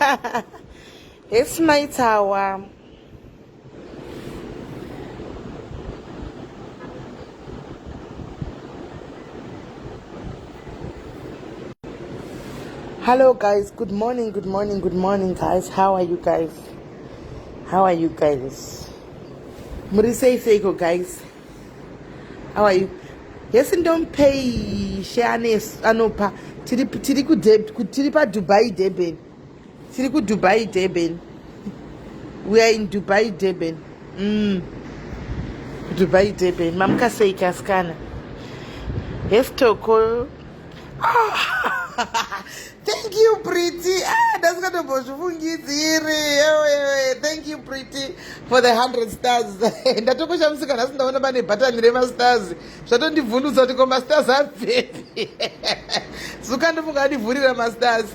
Yes, my tower. Hello guys, good morning, good morning, good morning guys. How are you guys? How are you guys? Muri sei seiko guys? How are you? Yes, ndompei share anopa. Tiri tiri ku tiri pa Dubai Durban. Tiri ku Dubai Durban. We are in Dubai Durban. Dubai Durban. Mamuka sei kaskana? Yes, Toko. Ah, thank you Pretty. Ah, ndasingatombozvifungidziri. Thank you Pretty for the 100 stars. Ndatokoshamisika nhasi ndaona pane bhatani remastars. Zvatondibvundutsa kuti ko mastars abvepi. Zuka ndofunga andivhurira mastars.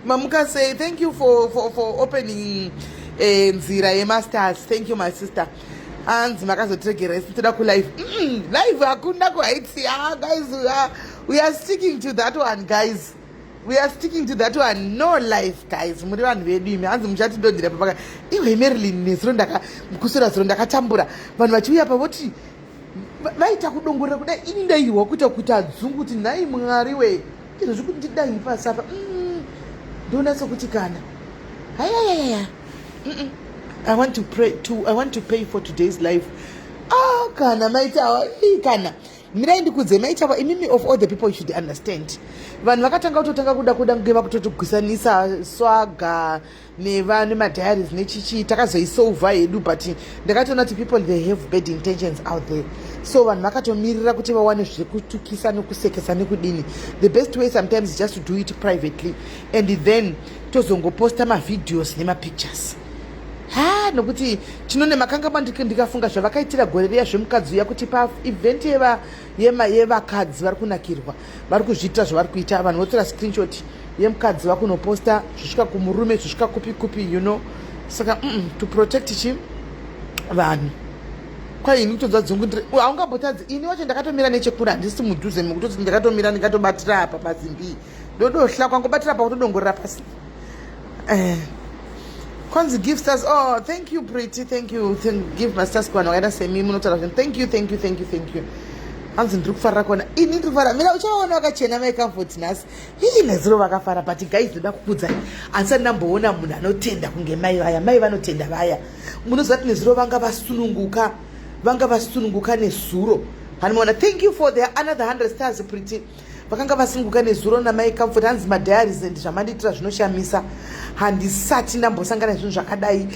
Mamuka sei. Thank you for opening nzira yemastars. Thank you my sister. Anzi makazotiregera isu toda kulive. Live hakuna kuhaiti. Ah, guys, we are sticking to that one guys. We are sticking to that one. No life guys. Muri vanhu vedu imi. Hanzi muchatidonhera papaka. Iwe Marilyn nezuro ndaka kusura zuro ndakatambura. Vanhu vachiuya pa voti vaita kudongorera kudai ini ndaihwa kuita kuita dzungu kuti nhai Mwari we. Izvo zvikuti ndidai pasi apa. Ndonatso kuti kana. Hayayaya. I want to pay for today's life. Ah, kana maita kana. Mirai ndikudze maita imimi of all the people you should understand. Vanhu vakatanga kutotanga kuda kuda kunge vakutotogwisanisa swaga neva nemadiaries nechichi takazoisolva hedu but ndakatoona kuti people they have bad intentions out there. So vanhu vakatomirira kuti vawane zvekutukisa nekusekesa nekudini. The best way sometimes is just to do it privately and then tozongoposta mavideos nemapictures. Ha, nokuti chinone makanga ndikafunga zvavakaitira gore riya zvemukadzi uya kuti paevent yevakadzi vari kunakirwa vari kuzviita zvavari kuita vanhu votora screenshot yemukadzi vakunoposta zvisvika kumurume zvisvika kupi kupi you know. Saka to protect chi vanhu kwaini kutonzwa dzungu haungambotadzi ini wacho ndakatomira nechekure handisi mudhuze mekutoti ndakatomira ndikatobatira apa pazimbi ndodohla kwangobatira pa kutodongorera pasi. Kwanzi give stars. Oh, thank you Pretty, thank you. Give my stars kuvanhu vakaita semi munotaura zvinhu. Thank you, thank you, thank you, thank you. Hanzi ndiri kufarira kuona ini ndiri kufarira mira uchaona wakachena mai Comfort nhasi. Ii nezuro vakafara but guys ndoda kukudzai handisati ndamboona munhu anotenda kunge mai vaya. Mai vanotenda vaya. Munoziva kuti nezuro vanga vasununguka. Vanga vasununguka nezuro. Hanimaona. Thank you for the another 100 stars Pretty. Vakanga vasununguka nezuro namai Comfort. Hanzi madiaries and zvamandiitira zvinoshamisa. Handisati ndambosangana nezvinhu zvakadai.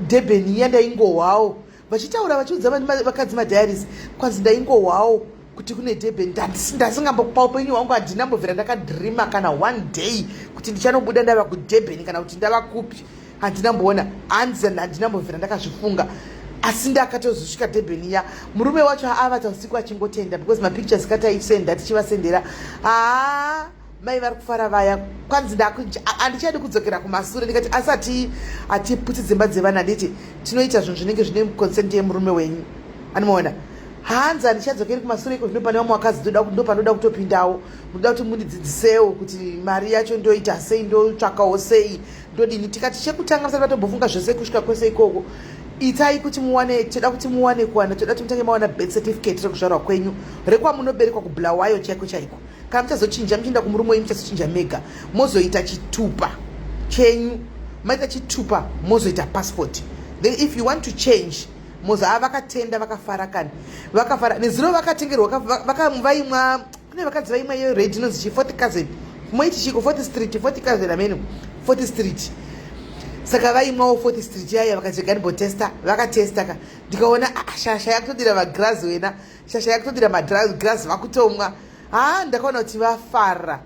Durban iya ndaingohwawo. Vachitaura vachiudza vakadzi madiaries. Kwanzi ndaingohwawo kuti kune Durban. Ndasingambokupa upenyu hwangu handina mbobvira ndakadreama kana one day kuti ndichanobuda ndava kuDurban kana kuti ndava kupi. Handina mboona. Hanzi handina mbobvira ndakazvifunga. Asi ndakatozosvika Durban iya. Murume wacho avata usiku achingotenda because mapictures kataisenda tichivasendera. Haa mai vari kufara vaya. Kwanzi handichadi kudzokera kumasure ndikati asi hatiputsi dzimba dzevana handiti tinoita zvinhu zvinenge zvine consent yemurume wenyu. Anomaona. Hanzi handichadzokeri kumasure iko zvino pane vamwe vakadzi ndo panoda kutopindawo. Munoda kuti mundidzidzisewo kuti mari yacho ndoita sei ndotsvakawo sei ndodini. Tikati chekutanga musati matombofunga zvese kusvika kwese ikoko. Itai kuti muwane, toda kuti muwane kuwana, toda kuti mutange mawana birth certificate rekuzvarwa kwenyu rekwamunoberekwa kuBulawayo chaiko chaiko. Kana muchazochinja muchienda kumurume wenyu muchazochinja mega mozoita chitupa chenyu, maita chitupa mozoita passport. Then if you want to change mozo vakatenda vakafara kani vakafara nezuro vakatengerwa vaimwa kune vakadzi vaimwa iyo red inonzi chi fourth cousin moiti chiko fourth street fourth cousin ameno fourth street. Saka vaimwawo fourth street yaya vakati ganibotesta vakatesta ka ndikaona shasha yakutodira magirazi wena shasha yakutodira magirazi vakutomwa. Ha ndakaona kuti vafara.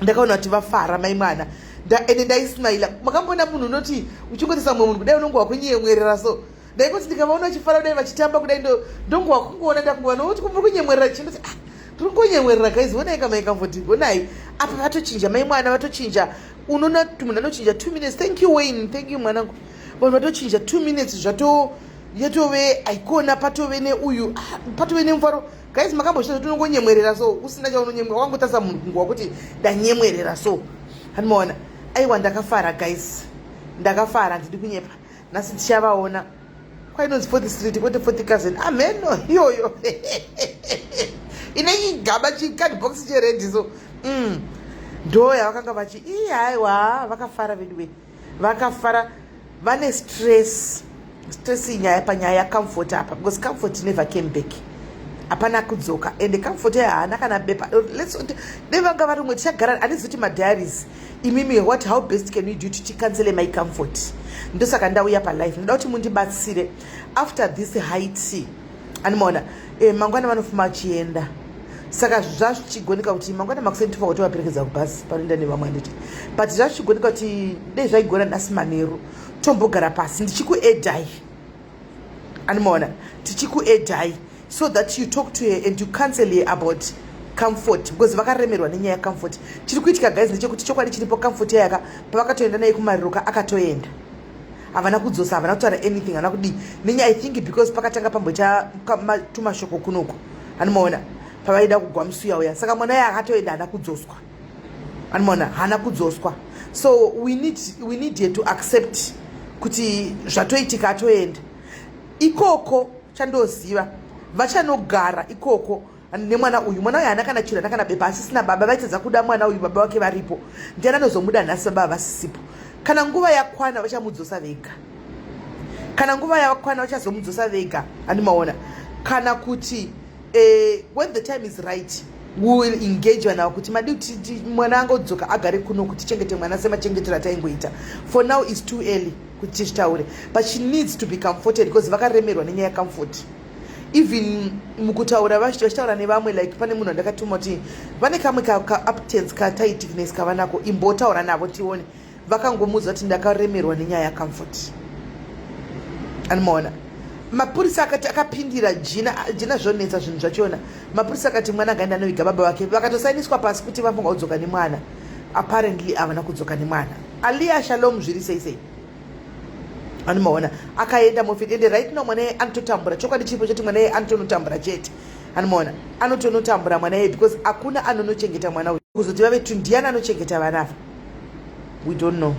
Ndakaona kuti vafara mai mwana. Ende ndaismaila. Makamboona munhu unoti uchingotisa mumwe munhu kudai unonge wakunyemwerera so. Ndaingoti ndikavaona vachifara kudai vachitamba kudai ndonge wakungoona ndakungoona nokuti muri kunyemwerera chindoti ndiri kungonyemwerera guys honai kamai Comfort honai apa vatochinja mai mwana vatochinja unoona kuti munhu anochinja 2 minutes. Thank you Wayne, thank you mwanangu. Vanhu vatochinja 2 minutes zvato yatove aikona patove neuyu patove nemufaro. Guys makamboshita kuti unongonyemwerera so usina chaunonyemwerera wangotarisa munhu kungowa kuti ndanyemwerera so. Hanimaona. Aiwa, ndakafara guys, ndakafara, handidi kunyepa. Nhasi tichavaona kwainonzi Fourth Street, kwete Fourth Cousin, ameno iyoyo ine chigaba chicardbox chered so Ndo yavakanga vachi ii. Haiwa, vakafara veduwe, vakafara. Vane stress, stress nyaya panyaya yaComfort apa, because Comfort never came back, hapana kudzoka. Ende Comfort haana kana bepa. Dei vanga vari umwe tichagara, handizi kuti madiaries imimi. What, how best can we do to ticounsele my Comfort? Ndosaka ndauya palive, ndoda kuti mundibatsire after this high tea. Animaona mangwana vanofuma vachienda, saka zvazvichigonika kuti mangwana makuseni tofa kuti vaperekedza kubhasi panoenda nevamwe, handiti? But zvazvichigonika kuti dei zvaigona nhasi manheru tombogara pasi ndichikuaddai, animaona, tichikuaddai so that you talk to her and you counsel her about Comfort, because vakaremerwa nenyaya yaComfort. Chiri kuitika guys ndechekuti chokwadi chiripo, Comfort yayaka pavakatoenda naye kumariroka, akatoenda, havana kudzosa, havana kutaura anything, havana kudii nenya. I think because pakatanga pamboita tumashoko kunoku, animaona, pavaida kugwa musuya uya, saka mwana uya akatoenda, haana kudzoswa, animaona, haana kudzoswa. So we need her to accept kuti zvatoitika, atoenda ikoko. Chandoziva, vachanogara ikoko nemwana uyu. Mwana uyu haana kana chiro, haana kana bepa, asisina baba. Vaitadza kuda mwana uyu baba vake varipo. Ndiani anozomuda nhasi baba vasisipo? Kana nguva yakwana vachamudzosa vega, kana nguva yakwana vachazomudzosa vega, handimaona. Kana kuti when the time is right, we will engage vanhu ava kuti madi kuti mwana angodzoka agare kuno, kuti tichengete mwana semachengetero ataingoita. For now is too early kuti tizvitaure, but she needs to be comforted because vakaremerwa nenyaya yacomfort. Even mukutaura, vachitaura nevamwe, like pane munhu andakatuma kuti vane kamwe kauptens kataitness kavanako, imbotaura navo tione. Vakangomudza kuti ndakaremerwa nenyaya yacomfort, animaona. Mapurisa akati akapindira jina jina, zvonetsa zvinhu zvachona. Mapurisa akati mwana akaenda anoviga baba vake, vakatosainiswa pasi kuti vafunga kudzoka nemwana. Apparently havana kudzoka nemwana. Alia, shalom, zviri sei sei? Animaona, akaenda mofit. Ende right now mwana iye anototambura. Chokwadi chiripo choti mwana iye anotonotambura chete, animaona, anotonotambura mwana iye because hakuna anonochengeta mwana uyu. Kuzoti vave tu, ndiani anochengeta vana ava? We don't know.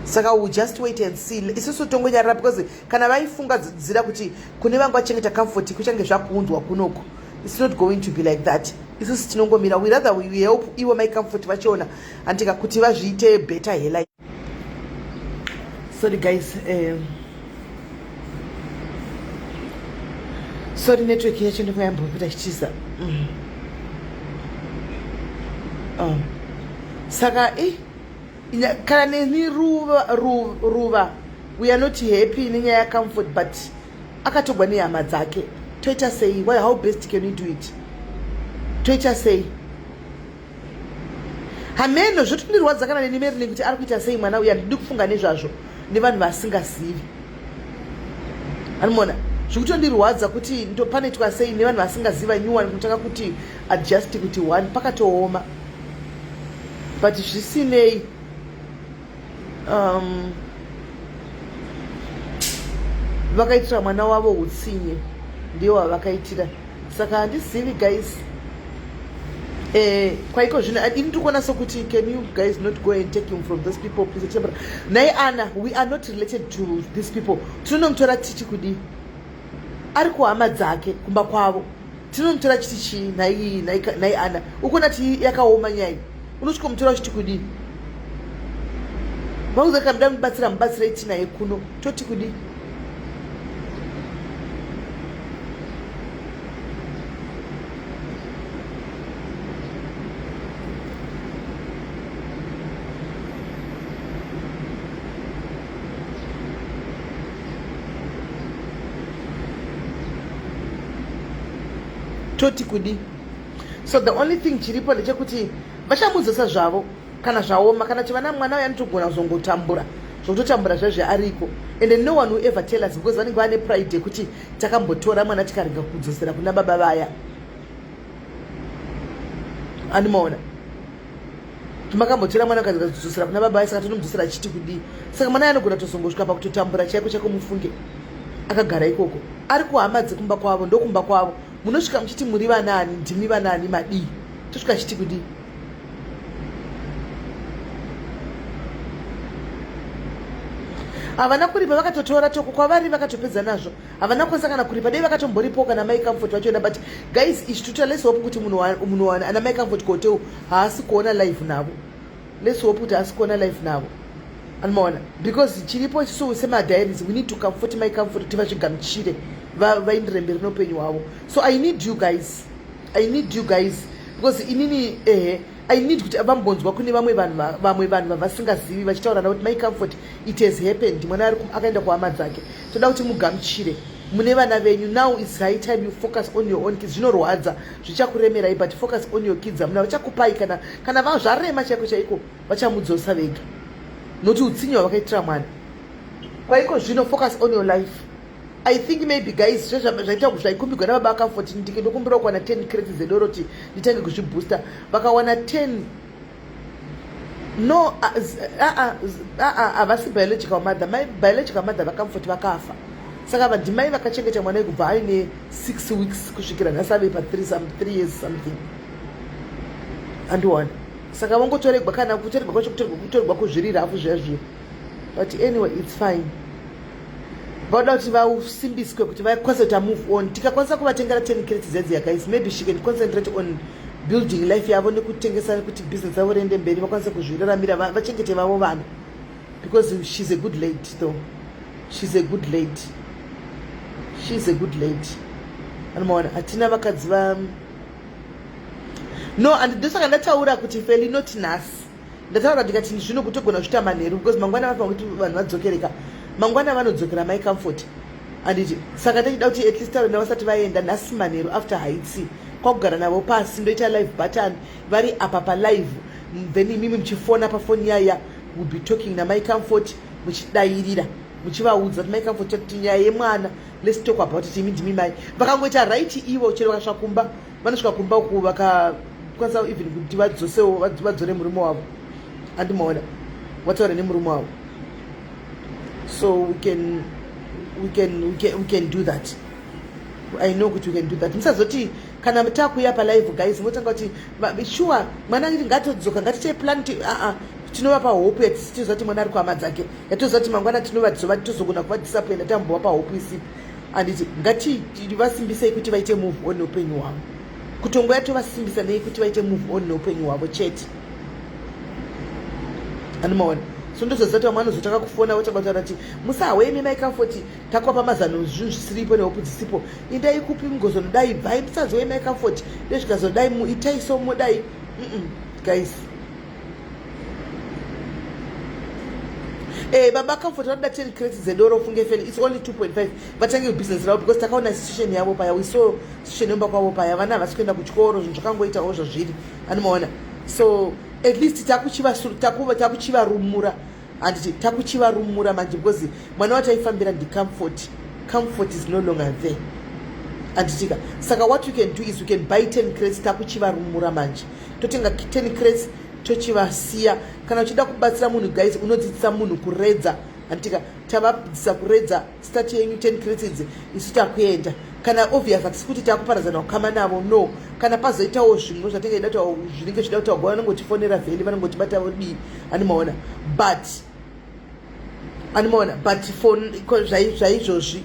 Saka we just wait and see. Isusu tongonyarara because kana vaifunga dzira kuti kune vanga vachengeta Comfort kuchange zvakuunzwa kunoko, it's not going to be like that. Isusu tinongomira. We rather we help ivo mai Comfort vachiona andika kuti vazviite better hela. Sorry guys, sorry, network yacho ndikoyambopita chichiza. Oh. Saka kana neni ruva, ruva, we are not happy nenyaya yacomfort, but akatogwa nehama dzake. Toita sei? Why, how best can we do it? Toita sei? Hameno, zvotondirwadza kana neni Merini kuti ari kuita sei mwana uyu. Handidi kufunga nezvazvo nevanhu vasingazivi, anomona. Zvikutondirwadza kuti panoitwa sei nevanhu vasingaziva nyuwani kunotanga kuti adjust kuti one pakatooma. But zvisinei, vakaitira mwana wavo utsinye, ndiyo wavakaitira. Saka handizivi guys. Kwaiko zvino ini ndiri kuona sokuti can you guys not go and take him from those people, please? Nai ana, we are not related to these people. Tinonomutora tichi kudii? Ari kuhama dzake kumba kwavo, tinonomutora chiti chii? Nai ana, ukuona ti yakaoma nyaya. Unosvika mutora uchiti kudii? Vakuza kamuda mubatsira, mubatsirei, tinaye kuno, toti kudii? Toti kudi? So the only thing chiripo ndechekuti vachamudzosa zvavo kana zvaoma, kana kuti vana mwana uyo anotogona kuzongotambura zvokutotambura zvaizve ariko. And no one will ever tell us because vanenge vane pride yekuti takambotora mwana tikarega kudzosera kuna baba vaya, animaona. Makambotora mwana ukarega kudzosera kuna baba vaya, saka tonomudzosera achiti kudii? Saka mwana anogona tozongosvika pakutotambura chaiko chaiko, mufunge, akagara ikoko ari kuhama dzekumba kwavo, ndokumba kwavo. Munosvika muchiti muri vanani, ndimi vanani, madii? Tosvika chiti kudii? Havana kuripa, vakatotora toko kwavari, vakatopedza nazvo. Havana kukwanisa kana kuripa. Dei vakatomboripo kana Mai Comfort vachoenda. But guys, ichi tuta, let's hope kuti munhu ana Mai Comfort kuhotel haasi kuona live navo. Let's hope kuti haasi kuona live navo, anomaona, because chiripo isusu semadiaries, we need to comfort Mai Comfort kuti vazvigamuchire, vaendere mberi neupenyu hwavo. So I need you guys, I need you guys, because inini, ehe, I need kuti vambonzwa kune vamwe vanhu, vamwe vanhu vavasingazivi vachitaura navo kuti, "Mai Comfort, it has happened. Mwana akaenda kuhama dzake. Toda kuti mugamuchire mune vana venyu. Now it's high time you focus on your own kids. Zvinorwadza, zvichakuremerai, but focus on your kids." Hamuna vachakupai kana zvarema chaiko chaiko, vachamudzosa vega, nokuti utsinye hwavakaitira mwana kwaiko zvino. Focus on your life. I think maybe, guys, zvaita zvaikumbirwa nababa Comfort, ndike ndokumbira kuwana 10 crates dzedoro kuti nditange kuzviboosta. Vakawana 10, no, havasi biological mother. My biological mother vaComfort vakafa, saka vandimai vakachengeta mwana kubva aine 6 weeks kusvikira nhasi ave pa3 years something, andiwana. Saka vangotoregwa, kana kutoregwa kwacho kutoregwa kuzviri rafu zviya zviya. But anyway, it's fine. Vauda kuti vasimbiswe kuti vakwanise kuti move on. Tikakwanisa kuvatengera 10 crates dzedziya, guys, maybe she can concentrate on building life yavo nekutengesa, kuti business yavo riende mberi, vakwanise kuzviraramira, vachengete vavo vana, because she's a good lady though. She's a good lady, she's a good lady, anomaona. Hatina vakadzi va, no. And ndosaka ndataura kuti Feli, not nhasi. Ndataura ndikati zvino kutogona kusvita manheru, because mangwana vafanira kuti vanhu vadzokereka. Mangwana vanodzokera Mai Comfort, anditi? Saka ndachida kuti at least taura vasati vaenda nhasi manheru after haitsi, kwakugara navo pasi, ndoita live button vari apa palive, then imimi muchifona pafoni yaya, will be talking naMai Comfort, muchidayirira, muchivaudza kuti, "Mai Comfort, kuti nyaya yemwana, let's talk about it. Imi ndimi mai." Vakangoita right ivo, chero vakasvika kumba, vanosvika kumba uku, vakakwanisa even kuti vadzosewo, vadzore murume wavo, andimaona, wataura nemurume wavo. So we can do that. I know kuti we can do that. Musazoti kana takuya palive, guys, motanga kuti, "Sure, mwana ngatodzoka, ngatitei plan." Aa, tinovapa hope yatitoziva kuti mwana ari kuhama dzake, yatoziva kuti mangwana tinovadzova, tozogona kuvadisappointa. Tambovapa hope isipi, handiti? Ngativasimbisei kuti vaite move on neupenyu hwavo. Kutongo yatovasimbisa nei kuti vaite move on neupenyu hwavo chete, anomaona. So ndozoziva kuti vamwe vanozotanga kufona, votanga kutaura kuti, "Musahwemi Mai Comfort, takwapa mazano zvinhu zvisiripo nehope dzisipo. Indai kupi, mugozonodai, bvai, musazowei Mai Comfort, ndezvikazodai, itai so, modai." Guys, baba Comfort vanoda 10 crates dzedoro. Funge Feli, it's only 2.5, vatange business ravo, because takaona situation yavo paya. We saw situation yomba kwavo paya, vana havasi kuenda kuchikoro, zvinhu zvakangoitawo zvazviri, anomaona. So at least takuchivarumura, handiti? Takuchivarumura manje, because mwana wataifambira ndiComfort. Comfort is no longer there, handitika? Saka what we can do is we can buy 10 crates. Takuchivarumura manje, totenga 10 crates, tochivasiya. Kana uchida kubatsira munhu, guys, unodzidzisa munhu kuredza, handitika? Tavadzidzisa kuredza. Start yenyu 10 crates idzi, isu takuenda. Kana obvious, hatisi kuti takuparadzana kukama navo, no. Kana pazoitawo zvimwe zvatinge ida, zvinenge zvida kutaurwa, vanongotifonera vheli, vanongotibata, vodii, animaona. But animaona, but for zvaizvozvi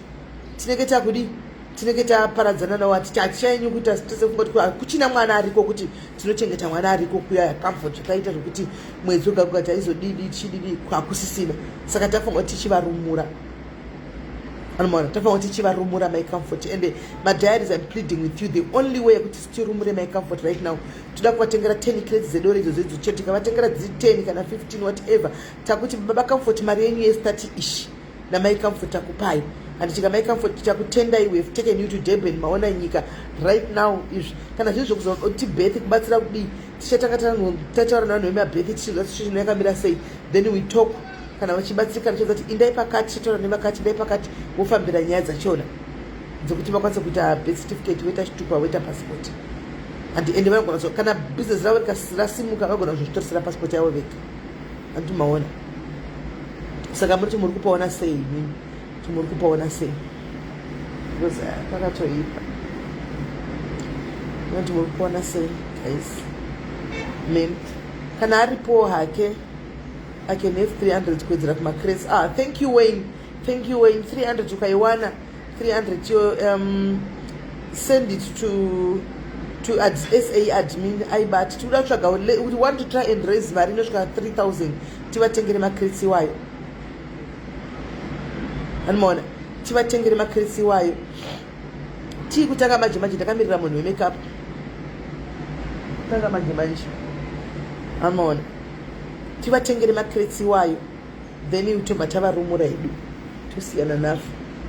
tinenge takudi, tinenge taparadzana navo. Hatichanyanyi kuita tosefunga kuti kuchina mwana ariko, kuti tinochengeta mwana ariko kuya. Comfort zvakaita zvokuti mwedzi wega wega taizodidi chididi, hakusisina. Saka tafunga kuti tichivarumura, anomaona, tafanira kuti tichivarumura Mai Comfort. And madiaries, I'm pleading with you, the only way yekuti tirumure Mai Comfort right now, toda kuvatengera 10 crates dzedoro idzodzo idzo chete. Tikavatengira dziri 10 kana 15, whatever, takuti, "Baba Comfort, mari yenyu yestart ishi naMai Comfort takupai," handitika? "Mai Comfort, takutendai. We have taken you to Durban, maona nyika. Right now izvi, kana zviri zvokuzoti birth, kubatsira kudii, tichatanga tataura navanhu vemabirth, tichizwa situation yakamira sei, then we talk. Kana vachibatsirikana, tichiza kuti indai pakati, tichataura nevakati, indai pakati, vofambira nyaya dzachona dzekuti vakwanise kuita birth certificate, voita chitupa, voita passport." And ende vanogona, kana business ravo rasimuka, vagona kuzozvitoresera passport yavo vega, andi maona? Saka muri kuti muri kupaona sei imimi, kuti muri kupaona sei? Because pakatoipa. Noti muri kuona sei, guys? Mem kana aripo hake. I can have 300 kuwedzera kumacrates. Ah, thank you Wayne, thank you Wayne. 300 ukaiwana 300 yo send it to ad, sa admin aibati. Tikuda kutsvaga, we want to try and raise mari inosvika 3000 tivatengere macrates iwayo. Anomaona, tivatengere macrates iwayo. Tii kutanga manje manje, ndakamirira munhu wemakeup. Tanga manje manje, amaona, tivatengere macrates iwayo, then tobva tavarumura hedu, tosiyana nazvo.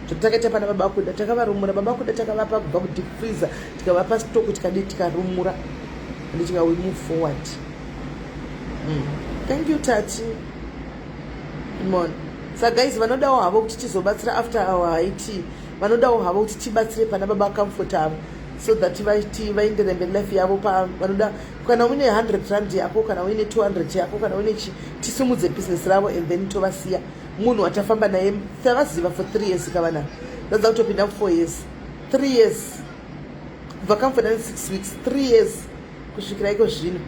Zvatakaita pana Baba Kuda, takavarumura. Baba Kuda takavapa kubva kudeep freezer, tikavapa stock, tikadii, tikarumura and tika we move forward. Thank you Tati mon. Sa guys, vanodawo havo kuti tizobatsira after our high tea, vanodawo havo kuti tibatsire pana Baba Comfort avo so that vaendere mberi life yavo. Vanoda, kana uine 100 rand yako, kana uine 200 yako, kana uine chi, tisimudze business ravo and then tovasiya. Munhu watafamba naye, tavaziva for 3 years kavana, zadza kutopinda mu4 years, 3 years kubva Comfort ane 6 weeks, 3 years kusvikira iko zvino.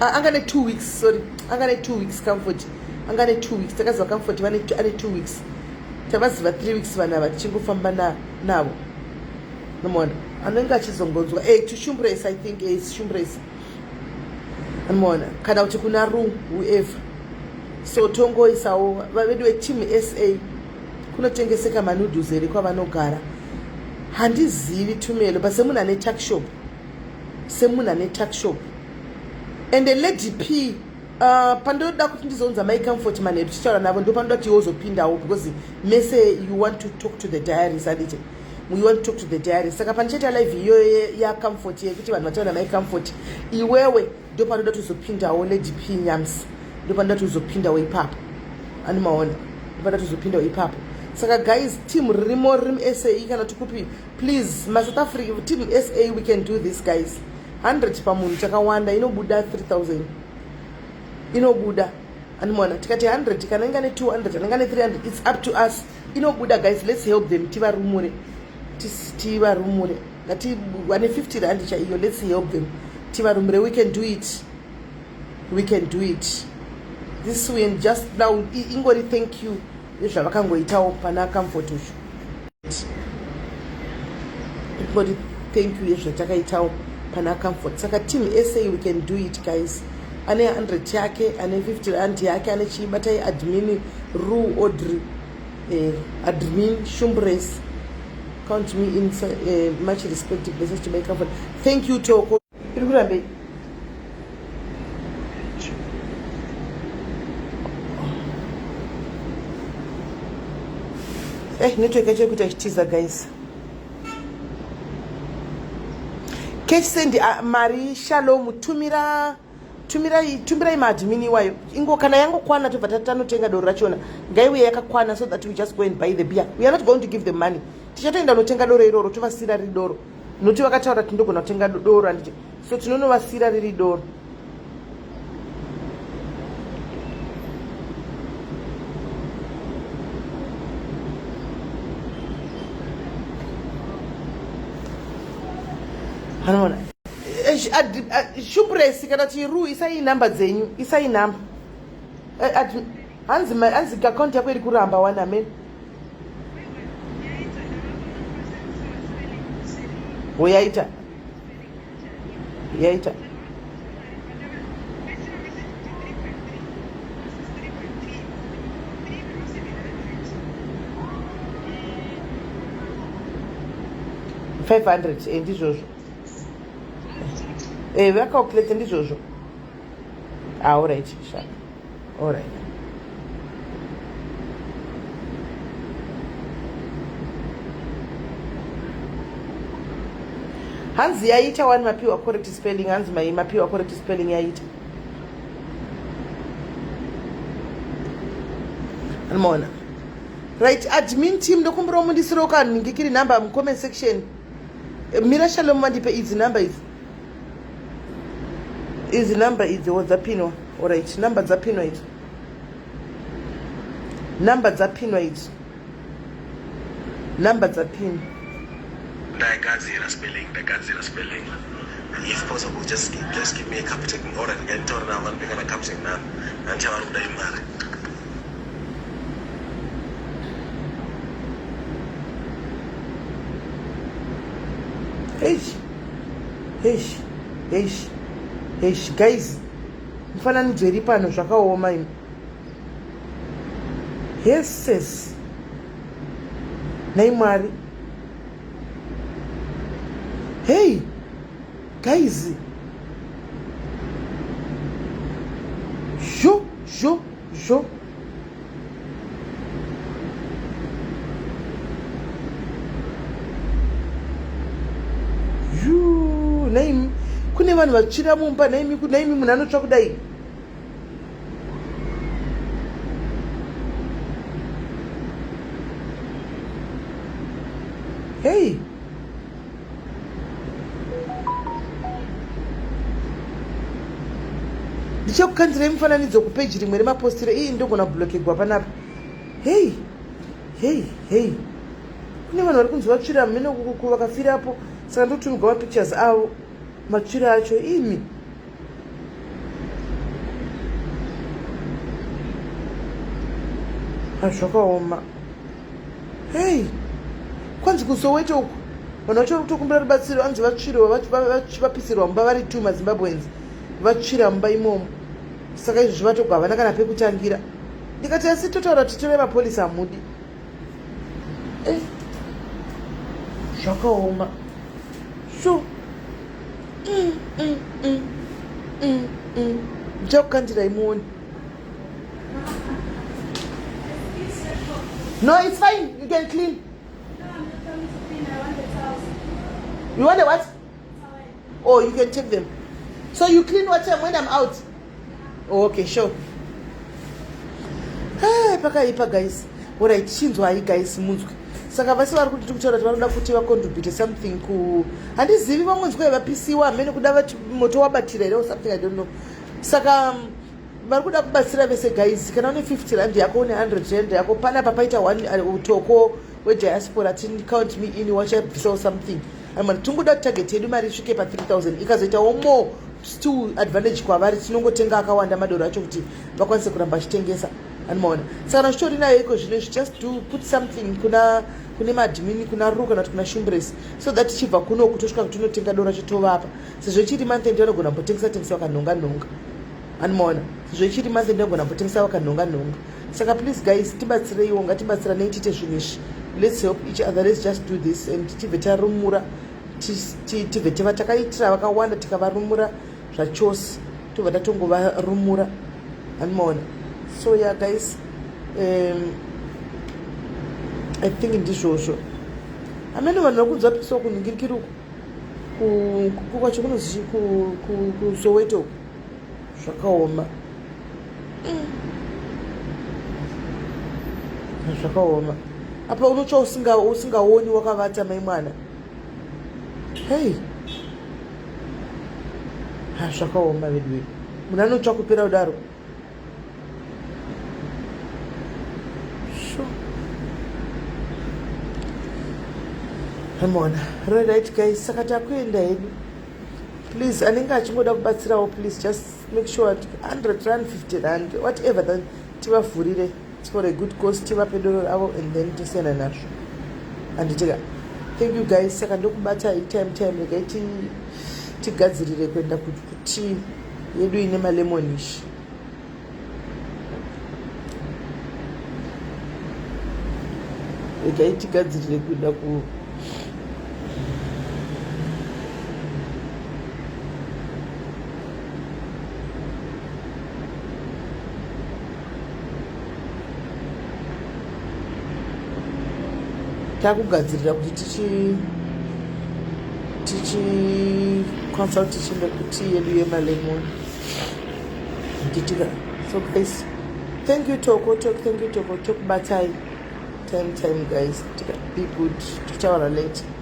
Anga ne2 weeks, sorry, anga ne2 weeks. Comfort anga ne2 weeks. Takaziva Comfort ane 2 weeks, tavaziva 3 weeks vanhu ava tichingofamba navo. Nomaona anenge achizongonzwa to Shumbres, I think Shumbres, anomaona, kana kuti kuna ru whoever. So tongoisawo vedu veteam SA. Kunotengeseka manoodles here kwavanogara? Handizivi, Tumelo, but semunhu ane tuckshop, semunhu ane tuckshop and Lady P, pandoda kuti ndizounza Mai Comfort manheru tichitaura navo, ndo panoda kuti iwe uzopindawo, because mese you want to talk to the diaries, anditi? You want to talk to the diaries. Saka pandichaita live iyoyo yaComfort, yekuti vanhu vataura naMai Comfort, iwewe ndo panoda kuti uzopindawo. Lady P Nyams, ndo panoda kuti uzopindawo ipapo. Animaona, ndo panoda kuti uzopindawo ipapo. Saka guys, team ririmo, riri muSA kana tikupi, please, maSouth Africa, team SA, we can do this, guys. 100 pamunhu takawanda, inobuda 3000, inobuda. Animona, tikati 100, kana inga ne200, anenge ne300, it's up to us, inobuda. Guys, let's help them, tivarumure, tivarumure. Ngati wane 50 rand chaiyo, let's help them, tivarumure. We can do it, we can do it. This one just now ingori thank you nezvavakangoitawo pana Comfort uchu. Ingori thank you yezvatakaitawo pana Comfort. Saka team SA, we can do it, guys. Ane 100 yake, ane 50 rand yake, ane chiibatai admin ru Audrey, admin Shumbres, count me in. Much respect, blessings to my Comfort. Thank you, Toko. Iri kurambei? Network yacho ikuita ichitiza, guys. Cash send, mari Shalom, tumira, tumirai, tumirai maadmin iwayo. Ingo kana yangokwana, tobva tanotenga doro rachona. Ngaiuye yakakwana so that we just go and buy the beer. We are not going to give them money. Tichatoenda notenga doro iroro, tovasiyira riri doro, nokuti vakataura tindogona kutenga doro, handiti? So tinonovasiyira riri doro. Anoona Shumbresi kana kuti ru, isai namba dzenyu, isai namba. Hanzi hanzi akaunti yako iri kuramba wani. Amen. Yaita, yaita. 500, ndizvozvo, vacalculate, ndizvozvo. Ah, alright, sha, alright. Hanzi yaita wani, mapiwa correct spelling. Hanzi mai mapiwa correct spelling, yaita. Anomaona. Right, admin team, ndokumbirawo mundisirewo kanhingikiri number mucomment section. Mira, Shalom, vandipe idzi number idzi, idzi number idzi. Wo dzapinwa. Alright, number dzapinwa idzi, number dzapinwa idzi, number dzapinwa. Ndagadzira spelling, ndagadzira spelling. If possible, just give me a Capitec. Alright, ndikaitaura navo vanope kana Capitec nani handichavari kuda imari. Eish, eish, eish, eish, guys, mufananidzo iri pano zvakaoma imi. Yeses, nhai Mwari. Hey, guys, zvo, zvo, zvo. Yuu, nhaimi kune vanhu vatsvira mumba nhaimi nhaimi munhu anotsva kudai. Hey. Ndichakukandirai mufananidzo kupeji rimwe remapostiro iyi ndogona kublokegwa panapa. Hey. Hey, hey. Kune vanhu vari kunzi vatsvira mheno vakafirapo saka ndotumigwa mapictures avo matsvira acho imi. Zvakaoma. Hey, kwanzi kuSoweto uku vanhu vacho vari kutokumbira rubatsiro anzi vatsvirwa vapisirwa mumba vari two maZimbabweans vatsvira mumba imomo saka izvozvi vatogwa havana kana pekutangira ndikati asi totaura kuti tore mapolisi hamudi eh, zvakaoma sure Ndichakukandirai muone. No, it's fine. You can clean. No, I'm not coming to clean. I want the towels. You want the what? Oh, you can take them. So you clean what time when I'm out? Oh, okay, sure. Hey, pakaipa guys. Alright, chinzwai guys munzwe. Saka vese vari kuti tikutaura kuti vanoda kuti vacontribute something ku handizivi vamwe nzwa vapisiwa hamene kuda vati moto wabatira here or something I don't know. Saka vari kuda kubatsira vese guys kana une 50 rand yako une 100 rand yako panapa paita one utoko wediaspora tin count me in wachabvisawo something amana tingoda target yedu mari isvike pa 3000 ikazoitawo more still advantage kwavari tinongotenga akawanda madoro acho kuti vakwanise kuramba vachitengesa anomaona saka kana uchitori nayo iko zvino izvi just do put something kuna kune maadmin kuna ru kana kuti kuna shumbres so that tichibva kunoku tosvika kuti tinotenga doro racho tovapa sezvo ichiri month end vanogona kumbotengesa tengesa vakanhonga nhonga anomaona sezvo ichiri month end vanogona kumbotengesa vakanhonga nhonga saka please guys tibatsireiwo ngatibatsiranei tiite zvinhu izvi let's help each other let's just do this and tibve tarumura tibve tiva takaitira vakawanda tikavarumura zvachose tobva tatongovarumura anomaona so yeah guys I think ndizvozvo amene vanhu vari kunzwa piso kunhingirikiri uku kwacho kunozi kusoweto uku zvakaoma zvakaoma apa unotsva usingaoni wakavata mai mwana hei ha zvakaoma veduwe munhu anotsva kupera kudaro Amona. Right guys, saka takuenda hedu. Please anenge achingoda kubatsirawo please just make sure 100 rand 50 rand whatever then tivavhurire it's for a good cause tivape doro ravo and then tosiyana nazvo handitika thank you guys saka ndokubatai time time regai tigadzirire kuenda kutii yedu ine malemonish regai tigadzirire kuenda ku takugadzirira kuti tichi tichikwanisa kuti tichienda kuti yedu yemalemon nditika so guys thank you toko toko thank you toko tokubatai time time guys be good totaura later.